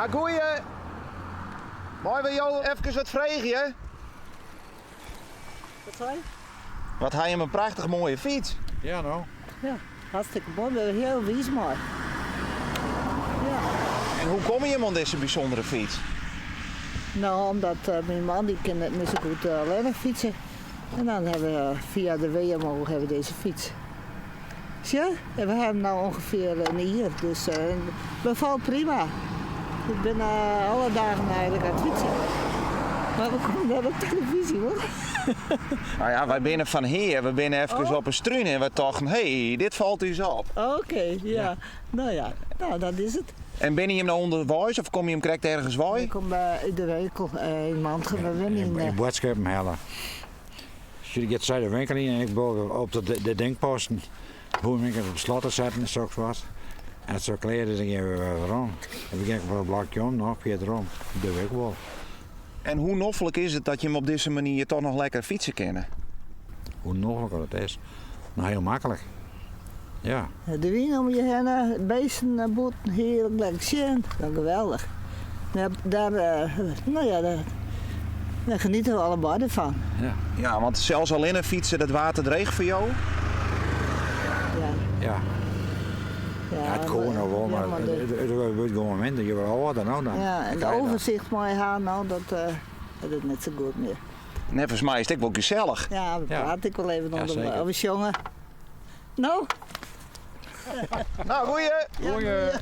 Ha goeie! Meie we jo efkes wat freegje? Wat sei je? Wat ha jim in prachtich moaie fyts. Ja no. Ja, hartstikke moai. We binne hiel wiis mei. Ja. En hoe komme jim oan dizze bysûndere fyts? No, omdat myn man dy kin net mear sa goed allinnich fytse. En dan hawwe we fia de WMO hawwe we dizze fyts. Sjoch, en we hawwe him no ûngefear in jier, dus befalt prima. Ik bin alle dagen eigenlik oan it fytsen. Mar we komme net op telefyzje hoor. Nou ja, wy binne fan hear, we binne efkes op 'e strún en wy tochten, hé, dit falt ús op. Oké, ja. No ja, no dat is it. En binne jim no ûnderweis of komme jim krekt ergens wei? Ik kom út de winkel yn Mantgum. We wenje yn. In boadskippen helle. Sjoch, giet sy de winkel yn en ik bol op de, de dingposten. Hoe winkel op slot te setten en soks wat. En as it klear is, dan gean we wer werom. En we gean foar in blokje om noch fierder om. Dat doe ik wol. En hoe noflik is it dat jim op dizze manier toch noch lekker fytse kinne? Hoe nofliker it is? No hiel maklik. Ja. De wyn om je hinne, beesten bûten, hearlik lekker sjen. Geweldich. Dêr, no ja, dêr geniete we allebeide fan. Ja. Ja, want sels allinne fytse, dat waard te dreech foar jo? Ja. Ja. Ja, it koe noch wol, mar it wurdt gewoan minder. Je wurde âlder no dan. Ja, en it overzicht mei har no, dat is net sa goed mear. Neffens my is it ek wol gesellich. Ja, we prate ek wol even ûnder, of we sjonge. No. No, goeie. Goeie.